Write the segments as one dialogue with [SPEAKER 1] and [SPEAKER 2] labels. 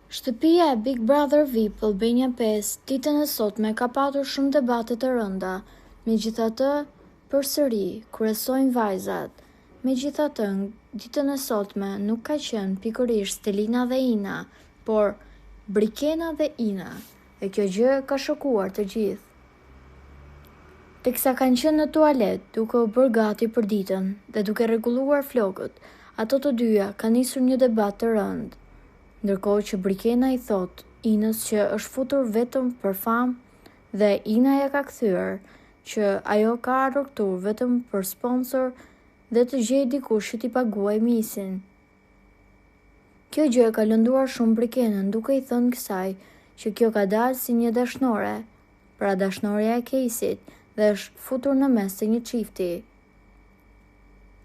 [SPEAKER 1] Shtëpia e Big Brother VIP Albania 5 ditën e sotme ka patur shumë debate të rënda, megjithatë përsëri kryesojnë vajzat. Megjithatë, ditën e sotme nuk ka qenë pikërisht Stelina dhe Ina, por Brikena dhe Ina, dhe kjo gjë ka shokuar të gjithë. Teksa kanë qenë në tualet duke u bërë gati për ditën dhe duke rregulluar flokët, ato të dyja kanë nisur një debat të rëndë. Ndërkohë që Brikena i thotë Inës që është futur vetëm për famë dhe Ina ia ka kthyer që ajo ka ardhur këtu vetëm për sponsor dhe të gjejë dikush që t'i paguajë misin. Kjo gjë e ka lënduar shumë Brikenën duke i thënë kësaj që kjo ka dalë si një dashnore, pra dashnorja e Kejsit dhe është futur në mes të një çifti.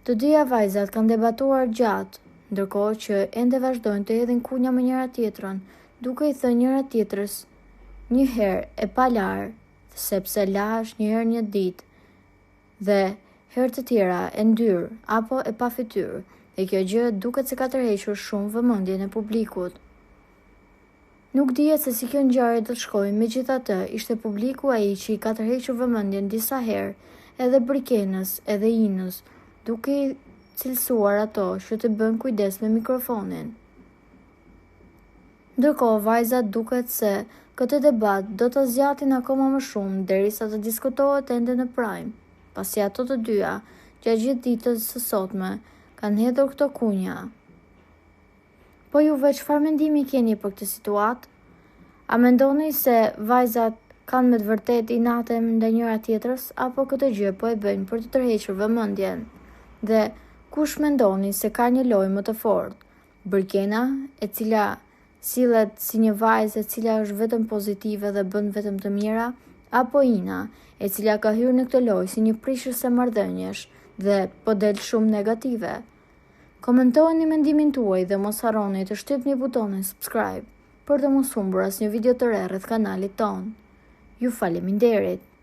[SPEAKER 1] Të dyja vajzat kanë debatuar gjatë, ndërkohë që ende vazhdojnë të hedhin kunja me njëra tjetrën, duke i thënë njëra tjetrës një herë e palarë, sepse lahesh një herë një ditë dhe herë të tjera e ndyrë apo e pafytyrë dhe kjo gjë duket se ka tërhequr shumë vëmendjen e publikut. Nuk dihet se si kjo ngjarje do të shkojë, megjithatë ishte publiku ai që i ka tërhequr vëmendjen disa herë edhe Brikenës edhe Inës, duke i cilësuar ato që të bëjnë kujdes me mikrofonin. Ndërkohë vajzat duket se këtë debat do ta zgjatin akoma më shumë derisa të diskutohet ende në prime, pasi ato të dyja gjatë gjithë ditës së sotme kanë hedhur këto kunja. Po juve çfarë mendimi keni për këtë situatë? A mendoni se vajzat kanë me të vërtetë inate ndaj njëra tjetrës apo këtë gjë po e bëjnë për të tërhequr vëmendjen? Dhe kush mendoni se ka një lojë më të fortë? Brikena, e cila sillet si një vajzë e cila është vetëm pozitive dhe bën vetëm të mira, apo Ina, e cila ka hyrë në këtë lojë si një prishëse marrëdhëniesh dhe po del shumë negative. Komentojeni mendimin tuaj dhe mos harroni të shtypni butonin subscribe për të mos humbur asnjë video të re rreth kanalit tonë. Ju faleminderit!